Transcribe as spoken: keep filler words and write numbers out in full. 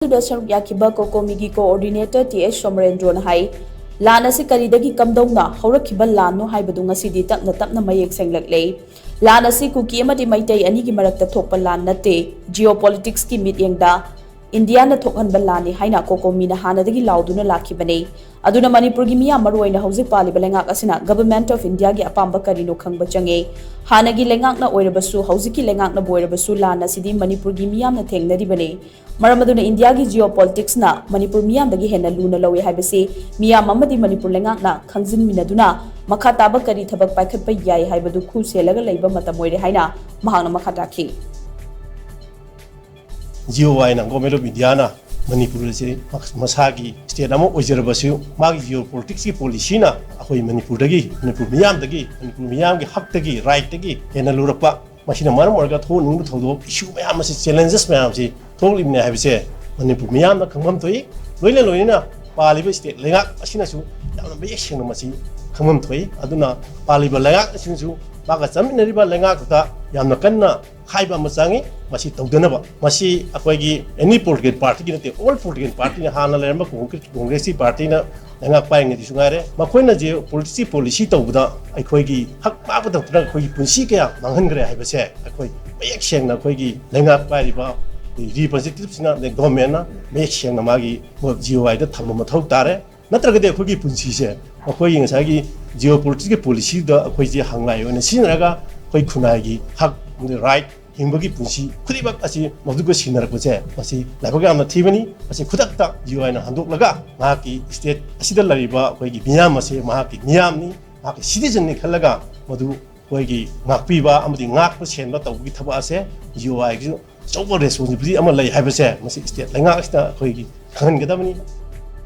ꯑꯗꯨꯗ ꯁꯔꯨꯛ ꯌꯥꯈꯤꯕ ꯀꯣꯀꯣꯃꯤꯒꯤ coordinator T ꯑꯦꯁ ꯁꯣꯃꯔꯦꯟꯗ꯭ꯔꯣꯅ ꯍꯥꯏ, ꯂꯥꯟ ꯑꯁꯤ ꯀꯔꯤꯗꯒꯤ ꯀꯝꯗꯧꯅ ꯍꯧꯔꯛꯈꯤꯕ ꯂꯥꯟꯅꯣ ꯍꯥꯏꯕꯗꯨ ꯉꯁꯤꯗꯤ ꯇꯞꯅ ꯇꯞꯅ ꯃꯌꯦꯛ ꯁꯦꯡꯂꯛꯂꯦ꯫ ꯂꯥꯟ ꯑꯁꯤ ꯀꯨꯀꯤ ꯑꯃꯗꯤ ꯃꯩꯇꯩ ꯑꯅꯤꯒꯤ ꯃꯔꯛꯇ ꯊꯣꯛꯄ ꯂꯥꯟ ꯅꯠꯇꯦ꯫ ꯖꯤꯑꯣ ꯄꯣꯂꯤꯇꯤꯛꯁꯀꯤ ꯃꯤꯠꯌꯦꯡꯗ ꯏꯟꯗꯤꯌꯥꯅ ꯊꯣꯛꯍꯟꯕ ꯂꯥꯟꯅꯤ ꯍꯥꯏꯅ ꯀꯣꯀꯣꯃꯤꯅ ꯍꯥꯟꯅꯗꯒꯤ ꯂꯥꯎꯗꯨꯅ ꯂꯥꯛꯈꯤꯕꯅꯤ꯫ ꯑꯗꯨꯅ ꯃꯅꯤꯄꯨꯔꯒꯤ ꯃꯤꯌꯥꯝ, ꯃꯔꯨꯑꯣꯏꯅ ꯍꯧꯖꯤꯛ ꯄꯥꯜꯂꯤꯕ ꯂꯩꯉꯥꯛ ꯑꯁꯤꯅ Government of Indiaꯒꯤ ꯑꯄꯥꯝꯕ ꯀꯔꯤꯅꯣ ꯈꯪꯕ ꯆꯪꯉꯦ꯫ ꯍꯥꯟꯅꯒꯤ ꯂꯩꯉꯥꯛꯅ ꯑꯣꯏꯔꯕꯁꯨ, ꯍꯧꯖꯤꯛꯀꯤ ꯂꯩꯉꯥꯛꯅꯕꯨ ꯑꯣꯏꯔꯕꯁꯨ, ꯂꯥꯟ ꯑꯁꯤꯗꯤ ꯃꯅꯤꯄꯨꯔꯒꯤ ꯃꯤꯌꯥꯝꯅ ꯊꯦꯡꯅꯔꯤꯕꯅꯤ꯫ ꯃꯔꯝ ꯑꯗꯨꯅ ꯏꯟꯗꯤꯌꯥꯒꯤ ꯖꯤꯑꯣ ꯄꯣꯂꯤꯇꯤꯛꯁꯅ ꯃꯅꯤꯄꯨꯔ ꯃꯤꯌꯥꯝꯗꯒꯤ ꯍꯦꯟꯅ ꯂꯨꯅ ꯂꯧꯏ ꯍꯥꯏꯕꯁꯤ ꯃꯤꯌꯥꯝ ꯑꯃꯗꯤ ꯃꯅꯤꯄꯨꯔ ꯂꯩꯉꯥꯛꯅ ꯈꯪꯖꯤꯟꯃꯤꯟꯅꯗꯨꯅ ꯃꯈꯥ ꯇꯥꯕ ꯀꯔꯤ ꯊꯕꯛ ꯄꯥꯏꯈꯠꯄ ꯌꯥꯏ ꯍꯥꯏꯕꯗꯨ ꯈꯨ ꯁꯦꯜꯂꯒ ꯂꯩꯕ ꯃꯇꯝ ꯑꯣꯏꯔꯦ ꯍꯥꯏꯅ ꯃꯍꯥꯛꯅ ꯃꯈꯥ ꯇꯥꯈꯤ꯫ ꯖꯤꯑꯣ ꯑꯥꯏꯅ, Government of Indiaꯅ ꯃꯅꯤꯄꯨꯔ ꯑꯁꯤ ꯃꯁꯥꯒꯤ state ꯑꯃ ꯑꯣꯏꯖꯔꯕꯁꯨ, ꯃꯥꯒꯤ ꯖꯤꯑꯣ ꯄꯣꯂꯤꯇꯤꯛꯁꯀꯤ ꯄꯣꯂꯤꯁꯤꯅ ꯑꯩꯈꯣꯏ ꯃꯅꯤꯄꯨꯔꯗꯒꯤ, ꯃꯅꯤꯄꯨꯔ ꯃꯤꯌꯥꯝꯗꯒꯤ, ꯃꯅꯤꯄꯨꯔ ꯃꯤꯌꯥꯝꯒꯤ ꯍꯛꯇꯒꯤ, rightꯇꯒꯤ ꯍꯦꯟꯅ ꯂꯨꯔꯛꯄ, ꯃꯁꯤꯅ ꯃꯔꯝ ꯑꯣꯏꯔꯒ ꯊꯣꯛꯍꯟꯅꯤꯡꯕ ꯊꯧꯗꯣꯛ, issue ꯃꯌꯥꯝ ꯑꯁꯤ, challenges ꯃꯌꯥꯝ ꯑꯁꯤ ꯊꯣꯛꯂꯤꯕꯅꯤ ꯍꯥꯏꯕꯁꯦ ꯃꯅꯤꯄꯨꯔ ꯃꯤꯌꯥꯝꯅ ꯈꯪꯐꯝ ꯊꯣꯛꯏ꯫ ꯂꯣꯏꯅ ꯂꯣꯏꯅꯅ ꯄꯥꯜꯂꯤꯕ state ꯂꯩꯉꯥꯛ ꯑꯁꯤꯅꯁꯨ ꯌꯥꯝꯅ ꯃꯌꯦꯛ ꯁꯦꯡꯅ ꯃꯁꯤ ꯈꯪꯐꯝ ꯊꯣꯛꯏ꯫ ꯑꯗꯨꯅ ꯄꯥꯜꯂꯤꯕ ꯂꯩꯉꯥꯛ ꯑꯁꯤꯅꯁꯨ ꯃꯥꯒ ꯆꯠꯃꯤꯟꯅꯔꯤꯕ ꯂꯩꯉꯥꯛꯇꯨꯗ ꯌꯥꯝꯅ ꯀꯟꯅ ꯍꯥꯏꯕ ꯑꯃ ꯆꯪꯉꯤ꯫ ꯃꯁꯤ ꯇꯧꯗꯅꯕ, ꯃꯁꯤ ꯑꯩꯈꯣꯏꯒꯤ any political partyꯒꯤ ꯅꯠꯇꯦ, all political partyꯅ, ꯍꯥꯟꯅ ꯂꯩꯔꯝꯕ ꯀꯣꯡꯒ꯭ꯔꯦꯁꯀꯤ partyꯅ ꯂꯩꯉꯥꯛ ꯄꯥꯏꯔꯤꯉꯩꯗꯁꯨ ꯉꯥꯏꯔꯦ, ꯃꯈꯣꯏꯅ ꯖꯤꯑꯣ ꯄꯣꯂꯤꯇꯤꯛꯁꯀꯤ ꯄꯣꯂꯤꯁꯤ ꯇꯧꯕꯗ ꯑꯩꯈꯣꯏꯒꯤ ꯍꯛ ꯃꯥꯡꯕꯇ ꯅꯠꯇꯅ ꯑꯩꯈꯣꯏꯒꯤ ꯄꯨꯟꯁꯤ ꯀꯌꯥ ꯃꯥꯡꯍꯟꯈ꯭ꯔꯦ ꯍꯥꯏꯕꯁꯦ ꯑꯩꯈꯣꯏ ꯃꯌꯦꯛ ꯁꯦꯡꯅ ꯑꯩꯈꯣꯏꯒꯤ ꯂꯩꯉꯥꯛ ꯄꯥꯏꯔꯤꯕ representativeꯁꯤꯡꯅ, ꯑꯗꯩ governmentꯅ ꯃꯌꯦꯛ ꯁꯦꯡꯅ ꯃꯥꯒꯤ ꯖꯤꯑꯣ ꯑꯥꯏꯗ ꯊꯝꯕ ꯃꯊꯧ ꯇꯥꯔꯦ꯫ ꯅꯠꯇ꯭ꯔꯒꯗꯤ ꯑꯩꯈꯣꯏꯒꯤ ꯄꯨꯟꯁꯤꯁꯦ ꯑꯩꯈꯣꯏꯒꯤ ꯉꯁꯥꯏꯒꯤ ꯖꯤꯑꯣ ꯄꯣꯂꯤꯇꯤꯛꯁꯀꯤ ꯄꯣꯂꯤꯁꯤꯗ ꯑꯩꯈꯣꯏꯁꯦ ꯍꯪꯂꯥꯏ ꯑꯣꯏꯅ ꯁꯤꯖꯤꯟꯅꯔꯒ ꯑꯩꯈꯣꯏ ꯈꯨꯟꯅꯥꯏꯒꯤ ꯍꯛ ꯑꯃꯗꯤ right, ꯍꯤꯡꯕꯒꯤ ꯄꯨꯟꯁꯤ ꯈꯨꯗꯤꯡꯃꯛ ꯑꯁꯤ ꯃꯗꯨꯒ ꯁꯤꯟꯅꯔꯛꯄꯁꯦ, ꯃꯁꯤ ꯂꯥꯏꯕꯛ ꯌꯥꯝꯅ ꯊꯤꯕꯅꯤ꯫ ꯃꯁꯤ ꯈꯨꯗꯛꯇ ꯖꯤꯑꯣ ꯑꯥꯏꯅ ꯍꯟꯗꯣꯛꯂꯒ ꯃꯍꯥꯛꯀꯤ state ꯑꯁꯤꯗ ꯂꯩꯔꯤꯕ ꯑꯩꯈꯣꯏꯒꯤ ꯃꯤꯌꯥꯝ ꯑꯁꯦ ꯃꯍꯥꯛꯀꯤ ꯃꯤꯌꯥꯝꯅꯤ, ꯃꯍꯥꯛꯀꯤ citizenꯅꯤ ꯈꯜꯂꯒ ꯃꯗꯨ ꯑꯩꯈꯣꯏꯒꯤ ꯉꯥꯛꯄꯤꯕ ꯑꯃꯗꯤ ꯉꯥꯛꯄ ꯁꯦꯟꯕ ꯇꯧꯕꯒꯤ ꯊꯕꯛ ꯑꯁꯦ ꯖꯤꯑꯣ ꯑꯥꯏꯒꯤꯁꯨ ꯑꯆꯧꯕ responsibility ꯑꯃ ꯂꯩ ꯍꯥꯏꯕꯁꯦ ꯃꯁꯤ state ꯂꯩꯉꯥꯛ ꯑꯁꯤꯗ ꯑꯩꯈꯣꯏꯒꯤ ꯈꯪꯍꯟꯒꯗꯕꯅꯤ꯫